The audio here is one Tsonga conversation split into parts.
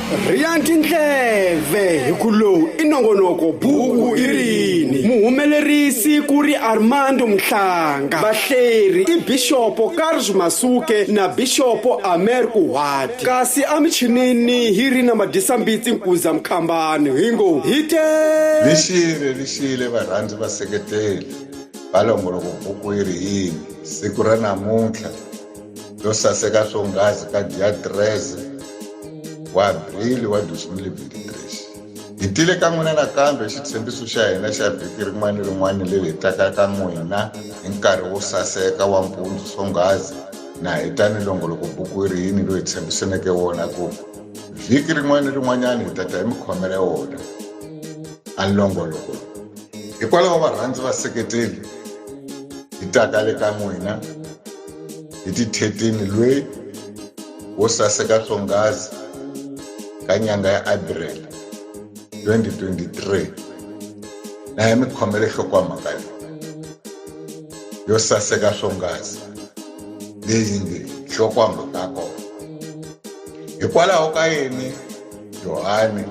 Rhiya tindleve hi ku lowu i nongonoko buku i rini muhumelerisi ku ri Armando Mhlanga vahleri i Bixopo Carlos Masuke na Bixopo Amer Kuhwati kasi emichinini hi ri na Madisambitsi Nkuza Mkhambani hi ngo hi te Lixile lixile varhandzi vaseketeli va longoloko buku yi ri yini siku ra namuntlha yo saseka swonghasi ka dia 13 wa Abril wa 2023 hi tile ka n'wina nakambe xitshembiso xa hina xa vhiki rin'wana ni rin'wana leri hi taka ka n'wina hi nkarhi wo saseka wa mpundzu swonghasi na hi ta ni longoloko buku yi ri yini loyi hi tshembiseneke wona ku vhiki rin'wana ni rin'wanyana hi ta ta hi mi khomele wona a longoloko hikwalaho varhandzi vaseketeli hi taka le ka n'wina hi ti 13 lweyi wo saseka swonghasi ka nyanga ya April 2023 na hi mi khomele nhlokomhaka leyi yo saseka swonghasi leyi nge nhlokomhaka ya kona hikwalaho ka yini Yohane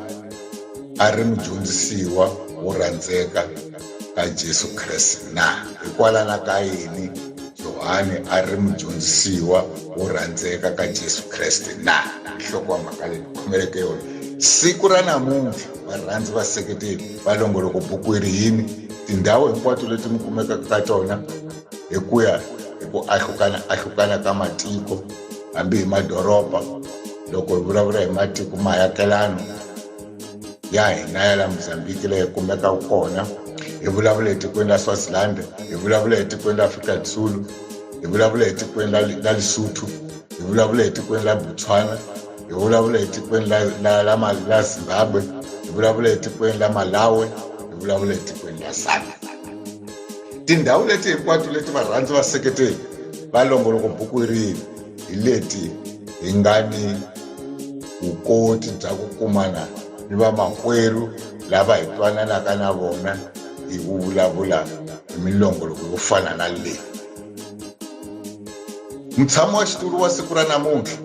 a ri mudyondzisiwa wo rhandzeka ka Jesu Kreste na hikwalana ka yini Yohane a ri mudyondzisiwa wo rhandzeka ka Jesu Kreste na nhloko wa mhaka leyi khomeleke yona siku ra namuntlha varhandzi vaseketeli va longoloko buku yi ri yini tindhawu hinkwato leti mi kumekaka ka tona hi ku ya hi ku ahlukana ahlukana ka matiko hambi hi madoroba loko hi vulavula hi matiko mayakelano ya hina ya la Mozambique leyi kumekaka kona hi vulavula etikweni la Swaziland hi vulavula etikweni la Afrika Dzulu hi vulavula etikweni la la Lesotho hi vulavula etikweni la Botswana hi vulavula etikweni la la la, la Zimbabwe hi vulavula etikweni la Malawi hi vulavula etikweni la Zambia tindhawu leti hinkwato leti varhandzi va seketeli va longoloko buku yi ri hi leti hi nga ni vukoti bya ku kumana ni vamakwerhu lava hi twananaka na vona hi ku vulavula hi milongoloko yo fana na leyi mutshami wa xitulu wa siku ra namuntlha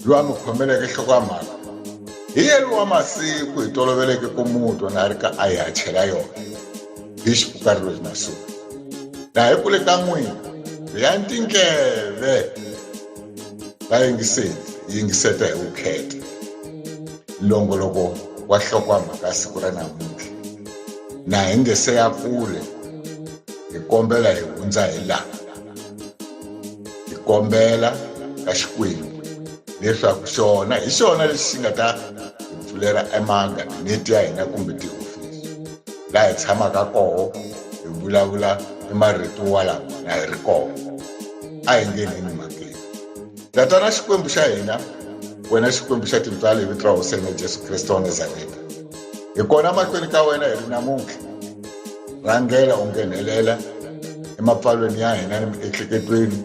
loyi a mi khomeleke nhloko ya mhaka hi yena wa masiku hi toloveleke ku mutwa na ri ka a hi hachela yona hi xipukarilo hi masiku na hi kule ka n'wina ya tindleve va yingiseti yingiseta hi vukheta longoloko wa nhloko wa mhaka siku ra namuntlha na hi nge se ya kule hi kombela hi hundza hi laha hi kombela ka xikwembu leswaku xona hi xona lexi xi nga ta hi pfulela emagabinete ya hina kumbe tihofisi laha hi tshamaka koho hi vulavula i marito walamo na hi ri kona a hi ngheneni mhakeni tatana xikwembu xa hina wena xikwembu xa tintswalo hi vito ra hosi na jesu kreste wa nazareta hi kona mahlweni ka wena hi ri namuntlha rhangela u nghenelela emapfalweni ya hina ni miehleketweni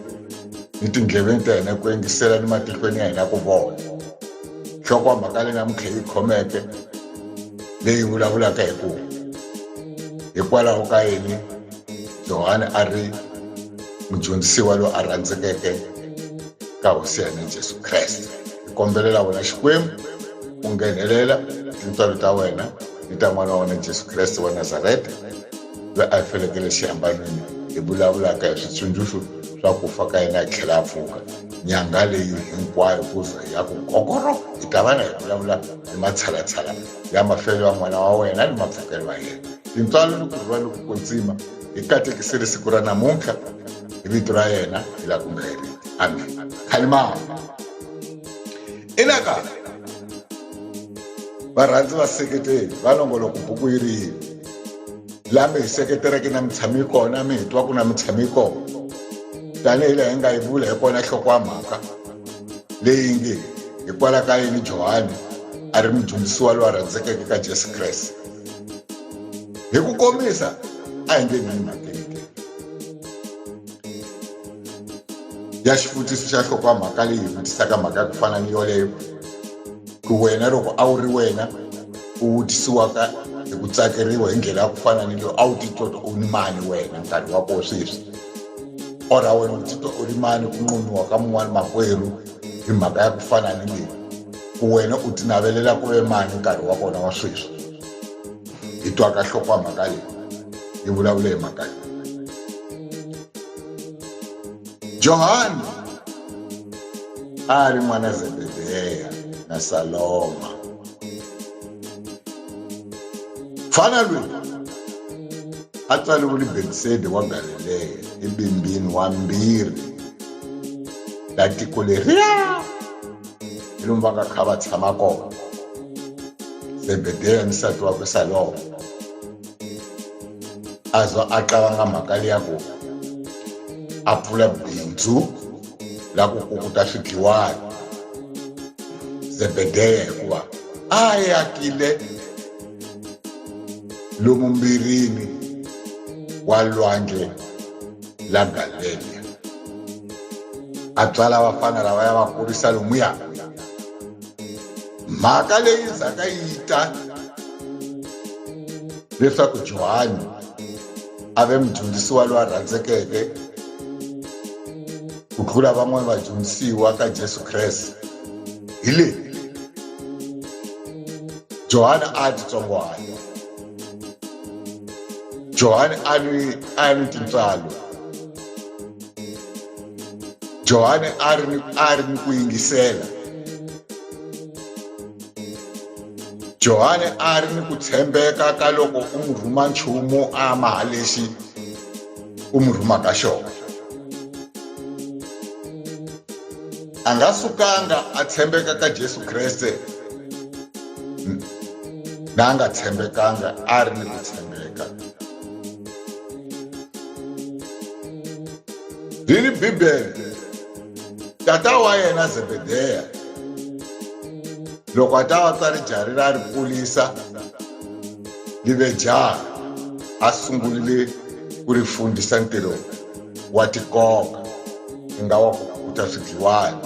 ni tindleveni ta hina ku yingisela ni matihlweni ya hina ku vona nhloko wa mhaka leyi namuntlha yi khomeke leyi vulavulaka hi ku hikwalaho ka yini Yohane a ri mudyondzisiwa loyi a rhandzekeke ka hosi ya hina Jesu Kreste hi kombelela wena Xikwembu u nghenelela tintswalo ta wena ni ta n'wana wa wena Jesu Kreste wa Nazareta loyi a felekele xihambanweni hi vulavulaka hi switsundzuxo swa ku fa ka yena a tlhela a pfuka nyanga leyi hinkwayo ku za ya ku gogoro hi ta va na hi vulavula hi matshalatshala ya mafelo ya n'wana wa wena ni mapfukelo ya yena tintswalo ni ku rhula ni ku kwetsima hi katekisile siku ra namuntlha hi vito ra yena hi laha ku nga heriki amen khalimani inaka varhandzi vaseketeli va longoloko buku yi ri yini laha mi hi seketeleke na mi tshame kona mi hi twaku na mi tshame kona tanihi laha hi nga yi vula hi kona nhloko ya mhaka leyi nge hikwalaho ka yini johani a ri mudyondzisiwa loyi a rhandzekeke ka jesu kreste hi ku komisa a hi nge mhakeni ke ya xivutiso xa nhloko ya mhaka leyi vutisaka mhaka ya ku fana ni yoleyo ku wena loko a wu ri wena u vutisiwaka hi ku tsakeriwa hi ndlela ya ku fana ni leyo a wu titwa u ni mani wena nkarhi wa koho sweswi or a wena u titwa u ri mani ku nqumiwa ka mun'wana makwerhu hi mhaka ya ku fana ni leyi. Ku wena u ti navelela ku ve mani nkarhi wa kona wa sweswi? Hi twaka nhlokomhaka leyi yi vulavule hi mhaka leyi. Johani a ri n'wana Zebedeya na Saloma. Mfana loyi a tswariwile Betsede wa Galileya ebimbini wa mbirhi la tiko leriya hi lomu va nga kha va tshama kona. Zebedeya ni nsati wakwe Saloma a za a cabanga mhaka leya ku a pfula bindzu la ku kukuta swidliwani Zebedeya hikuva a yakile lomu mbirini wa lwandle la Galeliya a tswala vafana lava ya va kurisa lomuya. Mhaka leyi ndzhaka yi ta leswaku Johani a ve mudyondzisiwa loyi a rhandzekeke ku tlula van'wana vadyondzisiwa ka Jesu Kreste hi leyi. Johani a titsongohata. Johani a ni tintswalo. Johani a ri ni ku yingisela. Johani a ri ni ku tshembeka ka loko u n'wi rhuma nchumu a maha lexi u n'wi rhumaka xona. A nga sukanga a tshembeka ka Jesu Kreste na a nga tshembekanga a ri ni ku tshembeka. Hi ri Bibele, tata wa yena Zebedeya loko a ta va tswari jaha ri a ri kulisa li ve jaha a sungurile ku ri fundisa ntirho wa tikoka i nga wa ku kukuta swidliwani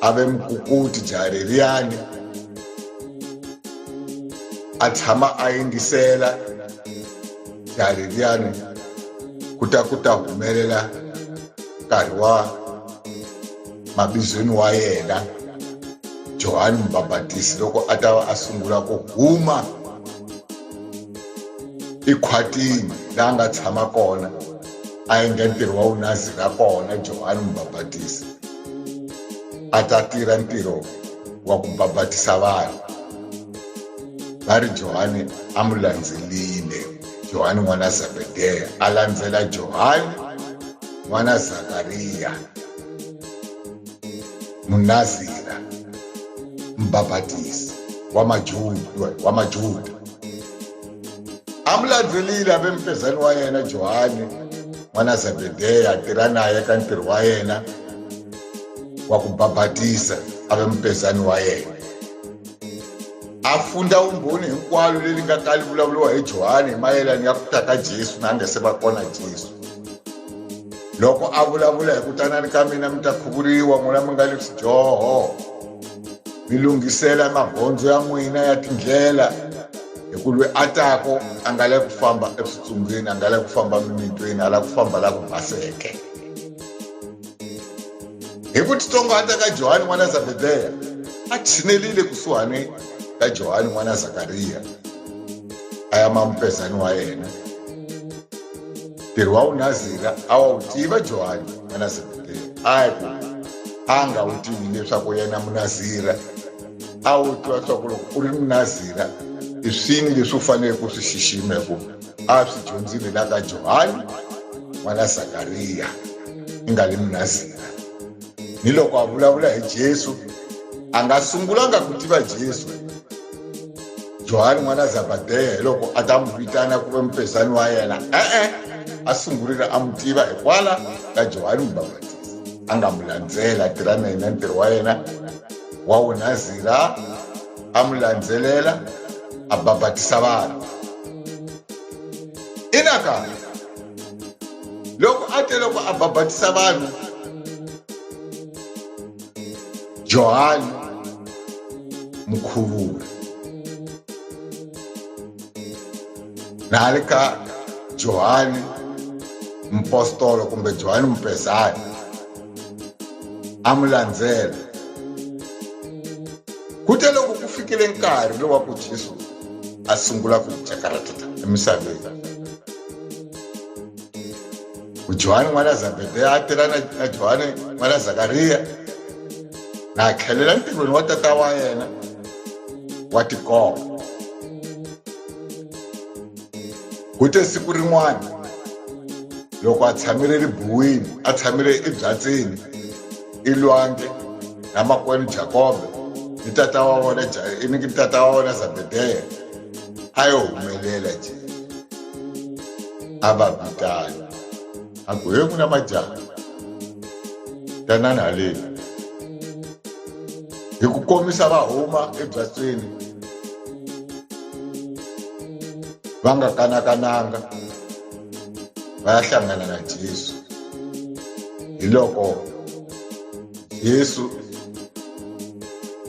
a ve mukukuti jaha leriyani a tshama a yingisela jaha leriyani ku ta ku ta humelela nkarhi wa mabizweni wa yena Johani Mubabatisi loko a ta va a sungula ku huma ekhwatini laha nga tshama kona a endla ntirho wa vunazira kona Johani Mubabatisi a ta tirha ntirho wa ku babatisa vanhu va ri Johani a mu landzelile Johani n'wana Zebedeya a landzela Johani n'wana Zakariya Munazira mubabatisi wa Majuda wa Majuda a mu landzelile a ve mupezani wa yena Johani n'wana Zebedeya a tirha naye ka ntirho wa yena wa ku babatisa a ve mupezani wa yena a funda vumbhoni hinkwalo leri nga kali vulavuriwa hi Johani hi mayelana ya ku ta ka Jesu na nga se va kona Jesu. Loko a vulavula hi ku tanani ka mina mi ta khuvuriwa n'wina mi nga le swidyoho mi lunghisela magondzo ya n'wina ya tindlela hi ku loyi a tako a nga lavi ku famba eswitsungeni a nga lavi ku famba mimitweni a lava ku famba la ku baseke. Hi ku titsongahata ka Johani n'wana Zebedeya a tshinelile kusuhani ka Johani n'wana Zakariya a ya mamupezani wa yena. Ntirho wa vunazira a wa wu tiva Johani n'wana Zebedeya a ku a nga wu tivi leswaku yena munazira a wu tiva leswaku loko u ri munazira i swini leswi u faneleke ku swi xixima hi ku a swi dyondzile la ka Johani n'wana Zakariya i nga le munazira. Ni loko a vulavula hi Jesu a nga sungulanga ku tiva Jesu. Johani n'wana Zebedeya hi loko a ta n'wi vitana ku ve mupezani wa yena e-e a sungurile a n'wi tiva hikwala ka Johani Mubabatisi a nga n'wi landzela a tirha na yena ntirho wa yena wa vunazira a n'wi landzelela a babatisa vanhu. Ina ka loko a te loko a babatisa vanhu Johani Mukhuvuri na le ka Johani Mupostolo kumbe Johani Mupezani a n'wi landzela. Kute loko ku fikile nkarhi lowa ku Jesu a sungula ku jakaratata emisaveni, ku Johani n'wana Zebedeya a tirha na Johani n'wana Zakariya, na tlhelela ntirhweni wa tata wa yena wa tikoma. Kute siku rin'wana loko a tshamile ribuwini, a tshamile ebyatsini ilwandle na makwenu Jakobe ni tata wa vona ni tata wa vona Zebedeya, a yo humelela Jesu a va vitana a ku, he n'wina majaha, tanani haleni. Hi ku komisa va huma ebyatsweni va nga kanakananga, va ya hlangana na Jesu. Hi loko Jesu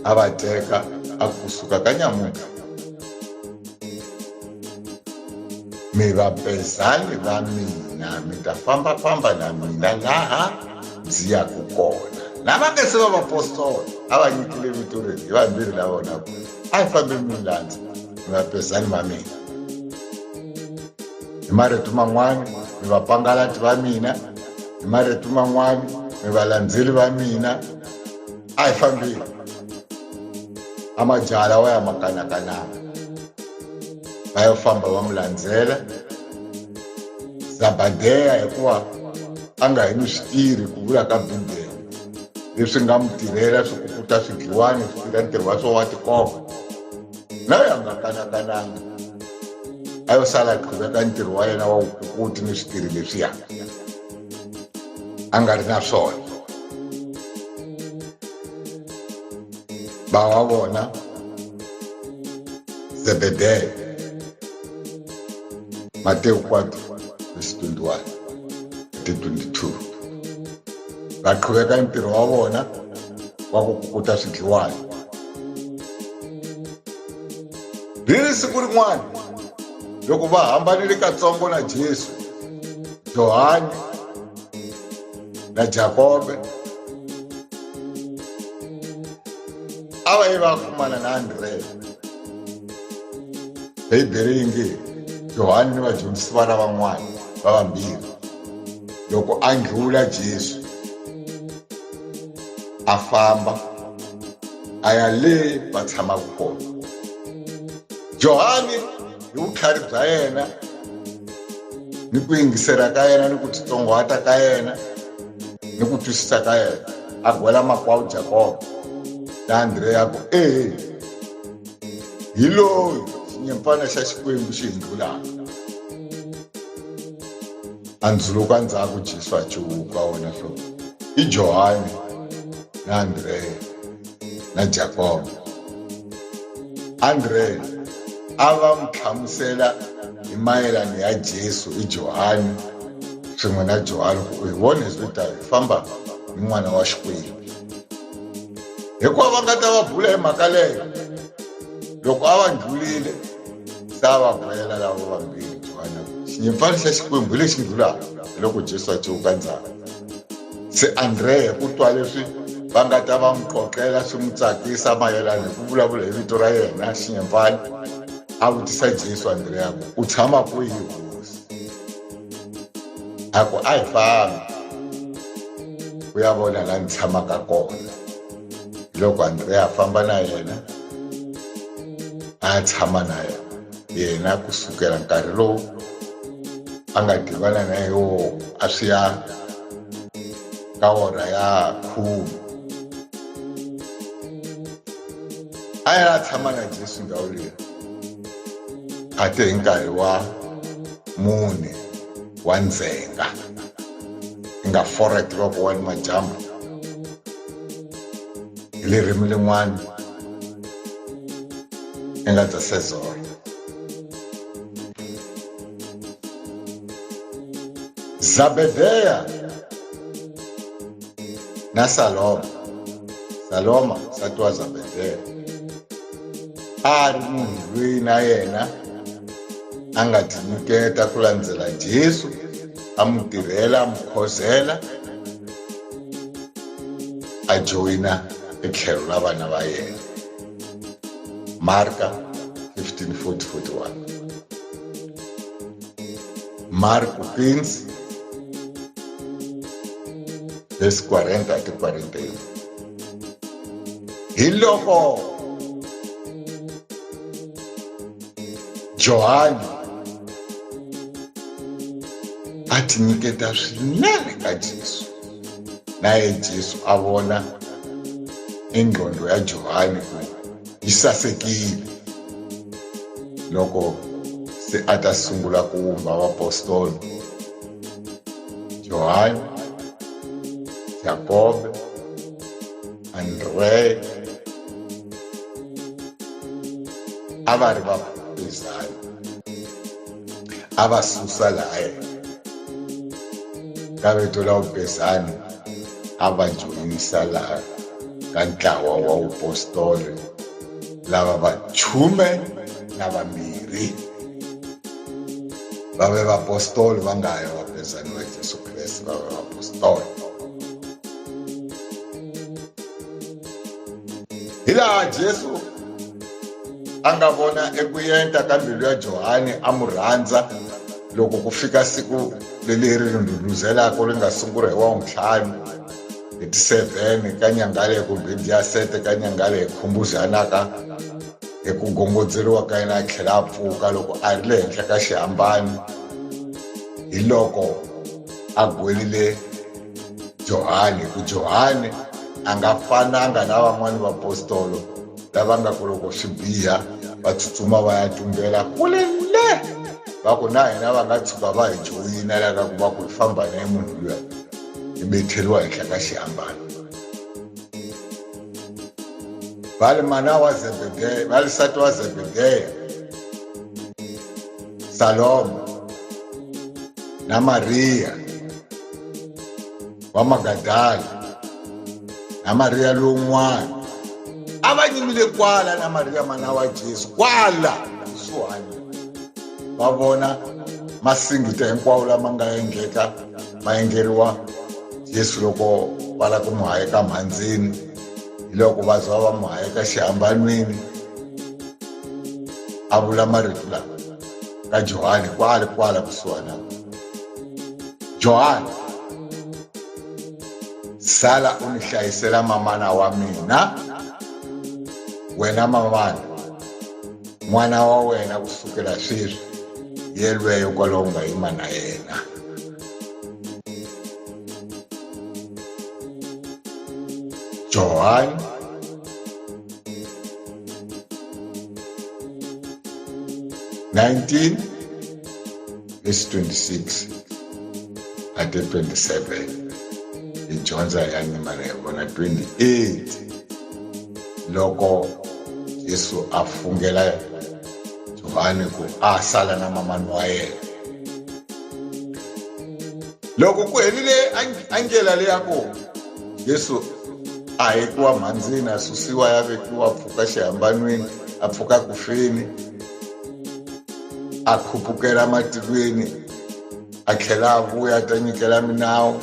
a va teka a kusuka ka nyamuntlha, mi vapezani va mina, mi ta fambafamba na mina laha ndzi yaku kona. Lava nga se va vapostola a va nyikile vito leri hi vambirhi la vona ku a hi fambeni mi landza, mi vapezani va mina. Hi marito man'wani mi vapangalati va mina, hi marito man'wani mi valandzeli va mina, a hi fambeni. A majaha lawa ya makanakananga va yo famba va n'wi landzela Zabadeya, hikuva a nga hi ni switirhi ku vula ka Bibele leswi nga n'wi tirhela swi kukuta swidliwani swi tirha ntirho wa swo wa tikomba, na yo a nga kanakananga, a yo sala a qhuveka ntirho wa yena wa vukukuti ni switirhi leswiya a nga ri na swona. Ba wa vona Zebedeya, Matewu 4 verse 21 ti 22, va qhuveka ntirho wa vona wa ku kukuta swidliwani. Ri ri siku rin'wana loko va hambanile katsongo na Jesu, Johani na Jakobe a va yi va kumana na Andreya. Bibele yi nge Johani ni vadyondzisi vana van'wana va vambirhi, loko a ndlula Jesu a famba a ya le va tshamaka kona. Johani hi vutlhari bya yena ni ku yingisela ka yena ni ku titsongahata ka yena ni ku twisisa ka yena, a gwela makwavo Jakobo na Andreya ku, ehe, hi loyi xinyimpfana xa Xikwembu xi hindlulaka. A ndzuluka ndzhaku Jesu a cuvuka wona hloko i Johani na Andreya na Jakobo. Andreya a va n'wi hlamusela hi mayelana ya Jesu hi Johani swin'we na Johani ku hi vone swi ta hi famba ni n'wana wa Xikwembu. Hikuva va nga ta va bula hi mhaka leyo, loko a va ndlulile se a va gwela lava vambirhi Johani, xinyimpfana xa Xikwembu hi lexi ndlulaka. Hi loko Jesu a cuvuka ndzhaku, se Andreya ku twa leswi va nga ta va n'wi qoqela swi n'wi tsakisa mayelana hi ku vulavula hi vito ra yena xinyimpfana, a vutisa Jesu Andreya ku, u tshama kwihi Hosi? A ku, a hi fambi u ya vona laha ni tshamaka kona. Hi loko Andreya a famba na yena, a tshama na yena kusukela nkarhi lowu a nga tivana na yo a swi ya ka ora ya 10. A ya a tshama na Jesu ndhawu leyi, a te hi nkarhi wa 4 wa ndzhenga, i nga 4 o'clock wa nimadyambu, hi ririmi lin'wana i nga bya sezora. Zebedeya na Saloma, Saloma nsati wa Zebedeya, a ri munhu loyi na yena a nga tinyiketa ku landzela Jesu, a n'wi tirhela, a n'wi khozela, a joyina etlhelo ra vana va yena. Marka 15 40 41. Marco 15, verse 40 até 41. Hi loko Johani a tinyiketa swinene ka Jesu, na ye Jesu a vona ingqondo ya Johani ku yi sasekile loko se a ta sungula ku vumba vapostolo Johani, Jakobe, Andreya a va ri vapezani a va susa laha ka vito la vupezani a va joyinisa laha ka ntlawa wa vupostoli lava va chume na vambirhi va ve vapostoli va nga ya vapezani va Jesu Kreste va ve vapostoli. Hi laha Jesu a nga vona eku yenta ka mbilu ya Johani a mu rhandza loko ku fika siku leri ri ndhundhuzelaka ri nga sungula hi wa ntlhanu hi ti 7 ka nyanga leyi kumbe hi ya sete ka nyanga leyi khumbuzanaka hi ku gongodzeriwa ka yena a tlhela a pfuka loko a ri le henhla ka xihambano hi loko a gwelile Johani ku Johani a nga fananga na van'wani vapostolo lava nga ku loko swi biha va tsutsuma va ya tumbela kule le va ku na hina va nga tshuka va hi joyina la ka ku va ku hi famba na ye munhu luya hi betheriwa henhla ka xihambano. Va ri mana wa Zebedeya, va ri nsati wa Zebedeya, Salome na Mariya wa Magadala na Mariya lowun'wana a va nyimile kwala na Mariya mana wa Jesu kwala kusuhani va vona masingita hinkwawo lama nga endleka ma endleriwa Yesu loko va lava ku n'wi hayeka mhandzini hi loko va za va n'wi hayeka xihambanweni a vula marito lawa ka Johani kwale kwala kusuhana Johani sala u ni hlayisela mamana wa mina wena mamana n'wana wa wena kusukela sweswi yelweyo kwalaho u nga yima na yena. Johani 19 verse 26 ate 27 hi dyondza ya nyimana ya vona 28 loko Yesu a fungela Johani ku a sala na mamani wa yena. Loko ku helile andlela leya ku Yesu a hekiwa mhandzini a susiwa ya vekiwa pfuka xihambanweni a pfuka kufeni a khupukela matilweni a tlhela a vuya a ta nyikela minawu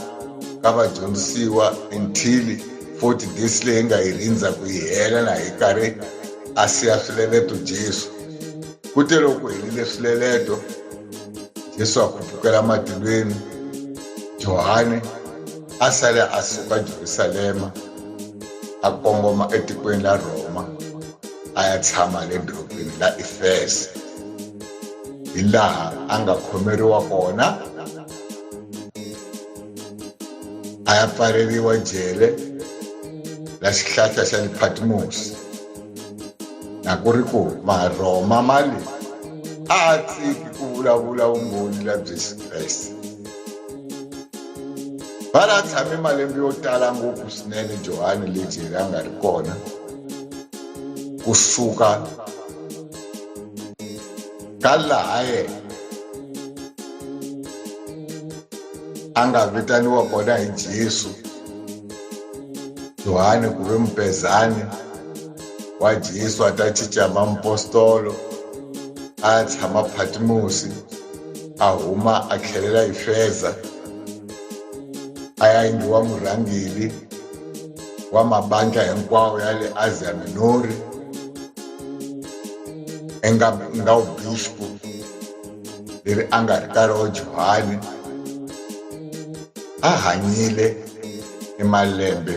ka vadyondzisiwa until 40 days leyi nga yi rindza ku yi hela na hi karhi a siya swileleto Jesu. Kute loko ku helile swileleto Jesu a khupukela matilweni, Johani a sale a suka Jerusalema a kongoma etikweni la Rhoma a ya tshama le dorobeni la Efesa hi laha a nga khomeriwa kona a ya pfaleriwa jele la xihlahla xa le Patmosi na ku ri ku Marhoma ma le a a tshiki ku vulavula vumbhoni la Jesu Kreste. Va la tshame malembe yo tala ngopfu swinene Johani le jele a nga ri kona kusuka ka laha yena a nga vitaniwa kona hi Jesu. Johani ku ve mupezani wa Jesu a ta cinca mampostolo a tshama Patmosi a huma a tlhelela Efesa a ya endliwa murhangeri wa mabandla hinkwawo ya le Asia Minori. Nga nga ubispo leri a nga ri ka ro Johani a hanyile i malembe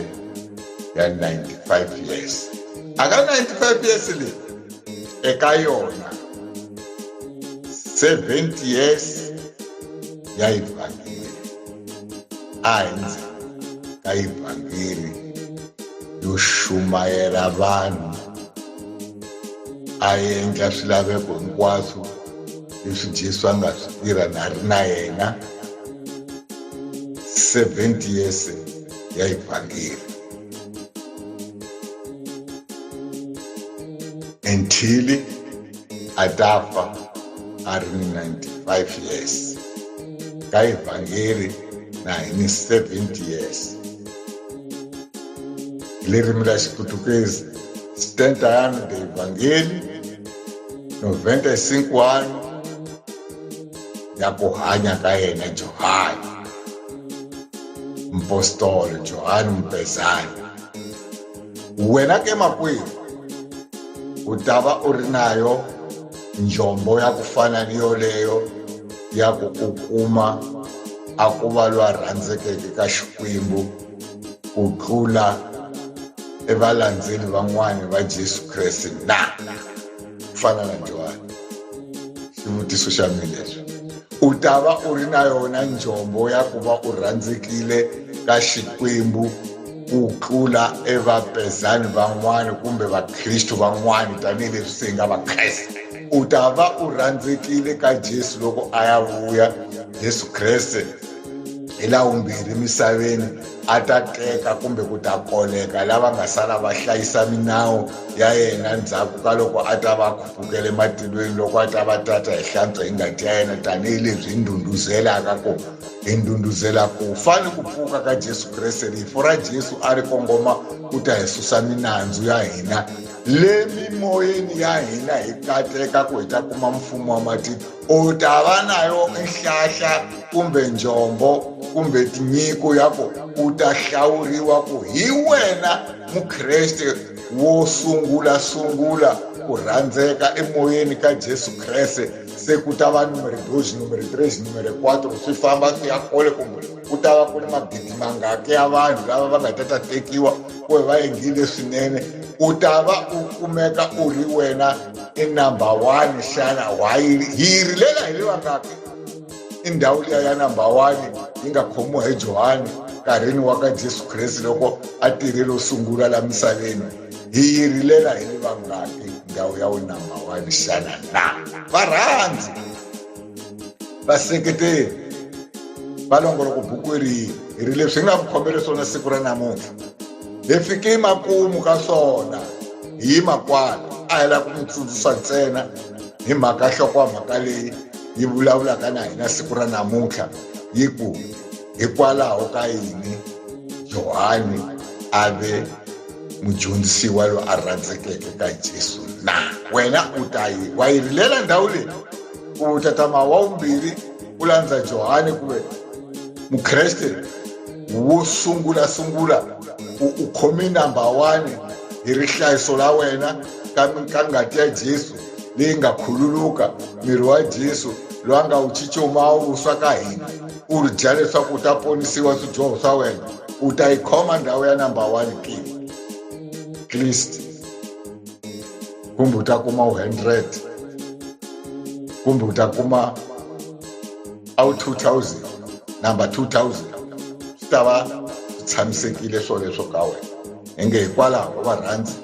ya 95 years. A ka 95 years leyi eka yona 70 years ya evhangeli a hindzi ka evhangeli yo xumayela vanhu a endla swilaveko hinkwaswo leswi Jesu a nga swi tirha na ri na yena 70 years ya evhangeli until a ta fa a ri ni 95 years ka evhangeli na hi ni 70 years. Hi le ririmi ra Xiputukezi 70 anos de evangeli, 95 anos ya ku hanya ka yena Johani Mpostolo Johani Mpezani. Wena ke makwerhu u ta va u ri nayo njombo ya ku fana ni yoleyo ya ku u kuma a ku va loyi a rhandzekeke ka Xikwembu ku tlula evalandzeli van'wani va Jesu Kreste na ku fana na Johani. Xivutiso xa mina leswi u ta va u ri na yona njombo ya ku va u rhandzekile ka Xikwembu ku tlula evapezani van'wani kumbe vakhristu van'wani tanihileswi se hi nga vakreste. U ta va u rhandzekile ka Jesu loko a ya vuya Jesu Kreste hi la vumbirhi misaveni a ta teka kumbe ku ta koleka lava nga sala va hlayisa minawu ya yena ndzhaku ka loko a ta va khupukele matilweni loko a ta va tata hi hlantswa hi ngati ya yena tanihileswi hi ndhundhuzelaka ku hi ndhundhuzela ku fa ni ku pfuka ka Jesu Kreste. Rifu ra Jesu a ri kongoma ku ta hi susa minandzu ya hina le mimoyeni ya hina hi kateka ku hi ta kuma mfumo wa matilo. U ta va nayo nhlahla kumbe njombo kumbe tinyiko ya ku u ta hlawuriwa ku hi wena mukreste wo sungula sungula ku rhandzeka emoyeni ka Jesu Kreste. Se ku ta va numero 2 numero 3 numero 4 swi famba swi ya kole kumbe ku ta va ku ri magidi mangaki ya vanhu lava va nga ta ta tekiwa ku va endlile swinene. U ta va u kumeka u ri wena i number 1 xana wa yi rilela hi le vangaki i ndhawu liya ya number 1 yi nga khomiwa hi Johani nkarhini wa ka Jesu Kreste loko a tirhile sungula la misaveni. Hi yi rilela hi le vangaki ndhawu ya wu number 1 xana na? Varhandzi vaseketeri va longoloko buku ri hi ri leswi hi nga ku khomele swona siku ra namuntlha hi fike makumu ka swona hi yima kwala a hi lava ku mi tsundzuxa ntsena hi mhaka nhloko wa mhaka leyi yi vulavulaka na hina siku ra namuntlha yi ku hikwalaho ka yini Johani a ve mudyondzisiwa loyi a rhandzekeke ka Jesu na wena u ta yi wa yi rilela ndhawu leyi ku tatama wa vumbirhi u landza Johani kuve mukreste wo sungula sungula u khomi number 1 hi rihlayiso la wena ka ngati ya Jesu leyi nga khululuka miri wa Jesu loyi a nga wu chichoma wu vuswa ka hina u ri dya leswaku u ta ponisiwa swidyoho swa wena u ta yi khoma ndhawu ya number 1 ke Kriste kumbe u ta kuma 100 kumbe u ta kuma awu 2000 number 2000 swi ta va swi tshamisekile swoleswo ka wena. Inge hikwalaho varhandzi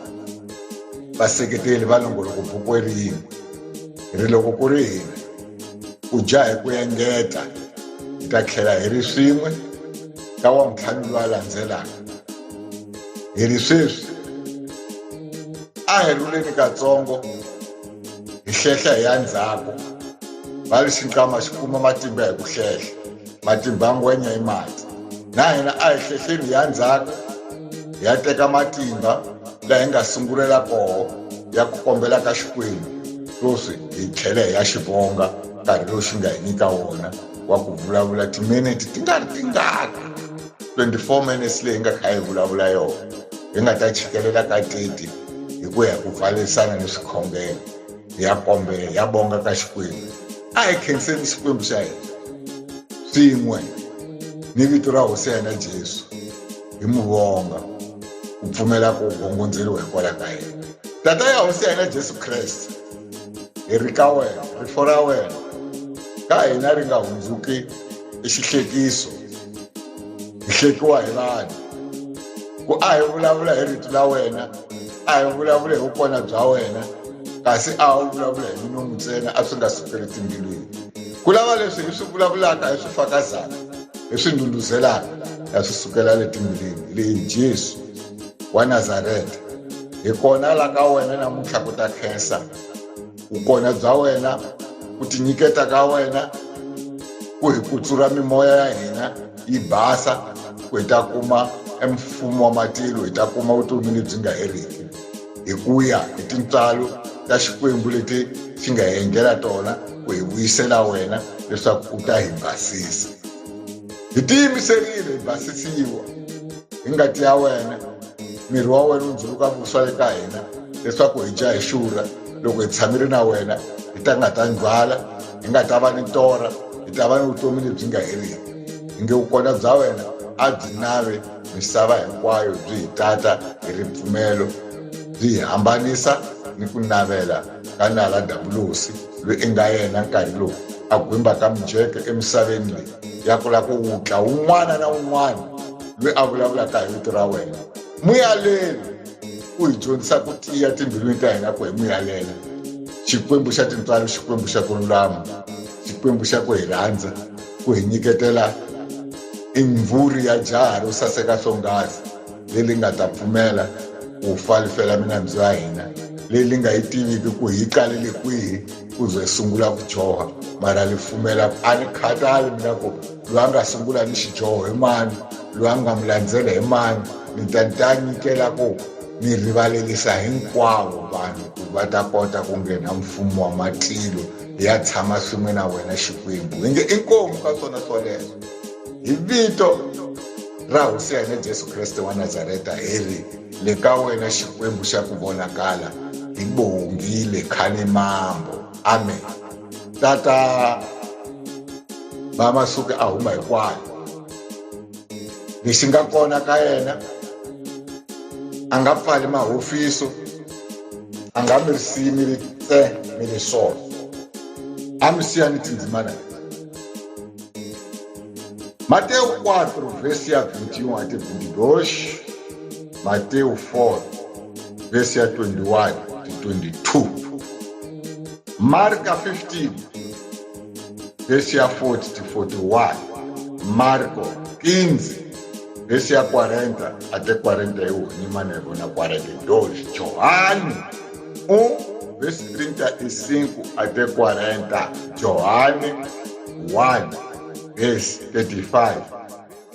vaseketeli va longoloko buku ri yin'we ri loko ku ri hina ku dya hi ku engeta hi ta tlhela hi ri swin'we ka wa ntlhanu loyi a landzelaka. Hi ri sweswi a hi rhuleni katsongo hi hlehla hi ya ndzhaku va ri xinqama xi kuma matimba hi ku hlehla matimba ya ngwenya i mati na hina a hi hlehleni hi ya ndzhaku hi ya teka matimba laha hi nga sungulela koho ya ku kombela ka Xikwembu sweswi hi tlhela hi ya xi vonga nkarhi lowu xi nga hi nyika wona wa ku vulavula timinete ti nga ri tingaki 24 minutes leyi hi nga kha hi vulavula yona hi nga ta chikelela ka 30 hi ku ya ku pfalerisana ni swikhongelo. Hi ya kombela hi ya bonga ka Xikwembu. A hi khenseni Xikwembu xa hina swin'we ni vito ra Hosi ya hina Jesu, hi mu vonga ku pfumela ku gongondzeriwa hikwalaho ka yena. Tata ya Hosi ya hina Jesu Kreste, hi ri ka wena, rifo ra wena ka hina ri nga hundzuki i xihlekiso, hi hlekiwa hi vanhu. Ku a hi vulavula hi rito la wena, a hi vulavula hi vukona bya wena, kasi a wu vulavula hi minomu ntsena, a swi nga sukeli timbilwini. Ku lava leswi hi swi vulavulaka, hi swi fakazaka, hi swi ndhundhuzelaka, ya swi sukela le timbilwini. Leyi Jesu wa Nazareta, hi kona la ka wena namuntlha ku ta khensa vukona bya wena, ku tinyiketa ka wena, ku hi kutsura mimoya ya hina yi basa, ku hi ta kuma emfumo wa matilo, hi ta kuma vutomi lebyi nga heriki hi ku ya hi tintswalo ta Xikwembu leti xi nga hi endlela tona, ku hi vuyisela wena leswaku u ta hi basisa. Hi tiyimiserile hi basisiwa hi ngati ya wena, miri wa wena wu ndzuluka vuswa le ka hina leswaku hi dya hi xurha. Loko hi tshamile na wena, hi ta nga ta ndlwala, hi nga ta va ni torha, hi ta va ni vutomi lebyi nga heriki. Hi nge vukona bya wena a byi nave misava hinkwayo, byi hi tata hi ripfumelo, byi hi hambanisa ni ku navela ka nala Dabulosi, loyi i nga yena nkarhi lowu a gwimbaka mijeke emisaveni leyi ya ku lava ku wutla wun'wana na wun'wana loyi a vulavulaka hi vito ra wena. Muyaleli u hi dyondzisa ku tiya timbilwini ta hina ku hi muyalela. Xikwembu xa tintswalo, Xikwembu xa ku lulama, Xikwembu xa ku hi rhandza, ku hi nyiketela i mvuri ya jaha ro saseka swonghasi leri nga ta pfumela ku fa li fela minandzu ya hina, leri nga yi tiviki ku hi qalele kwihi ku ze sungula ku dyoha, mara li pfumela ku a ni khatali mina ku loyi a nga sungula ni xidyoho hi mani, loyi a nga mi landzela hi mani, ni ta ni ta nyikela ku ni rivalelisa hinkwavo vanhu ku va ta kota ku nghena mfumo wa matilo, hi ya tshama swin'we na wena Xikwembu. Hi nge inkomu ka swona swoleswo hi vito ra Hosi ya hina Jesu Kreste wa Nazareta, hi ri le ka wena Xikwembu xa ku vonakala, hi bongile khale mambo. Amen. Tata va Masuke a huma hinkwayo lexi nga kona ka yena, a nga pfali mahofiso, a nga mi siyi mi ri tse mi ri swona, a mi siya ni tindzimana leti. Matewu 4 vhesi ya 21 até 22, Matewu 4 vhesi ya 21 to 22, Marka 15 vhesi ya 40 to 41, Marko 15 vhesi ya 40 até 41, nyimana hi vona 42, Johani 1 vhesi 35 até 40, Johani 1 vhesi 35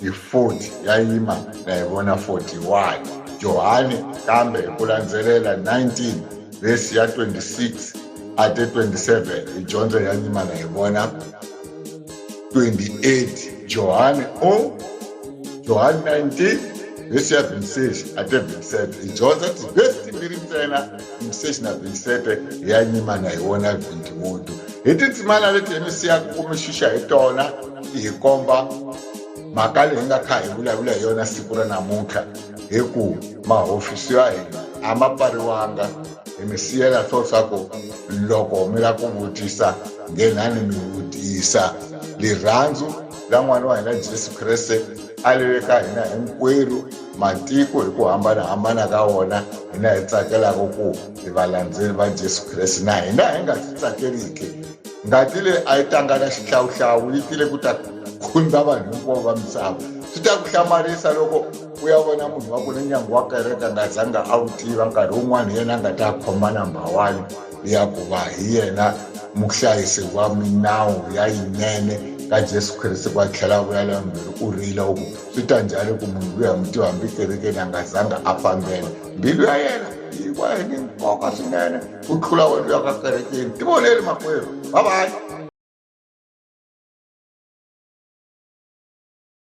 hi 40 ya yima na hi vona 41, Johani kambe hi ku landzelela 19 vhesi ya 26 ate 27, hi dyondzo ya nyima na hi vona 28, Johani 1 Johani 19 vhesi ya 26 ate 27. Hi dyondza tivhesi timbirhi ntsena, 26 na 27, hi ya nyima na hi vona 28. Hi tindzimana leti hi mi siyaka ku mi xuxa hi tona, ti hi komba mhaka leyi hi nga kha hi vulavula hi yona siku ra namuntlha, hi ku mahofisi ya hina a ma pfariwanga. Hi mi siyela swo swa ku loko mi lava ku vutisa, nghenani mi vutisa. Rirhandzu la n'wana wa hina Jesu Kreste a li ve ka hina hinkwerhu, matiko hi ku hambanahambana ka wona, hina hi tsakelaka ku hi valandzeri va Jesu Kreste, na hina hi nga swi tsakeriki. Ngati leyi a yi tanga na xihlawuhlawu, yi tile ku ta khumba vanhu hinkwavo va misava. Swi ta ku hlamarisa loko u ya vona munhu wa ku ni ndyangu wa kereke a nga zanga a wu tiva, nkarhi wun'wana hi yena a nga ta khoma namba 1 ya ku va hi yena muhlayisi wa minawu ya yinene ka Jesu Kreste. Ku a tlhela a vuya la mbirhi, u rila u ku swi ta njhani ku munhu luya mi tiva hambi kerekeni a nga zanga a fambela, mbilu ya yena yi va ni nkoka swinene ku tlula wena u ya ka kerekeni. Tivoneli makwerhu. Bye bye.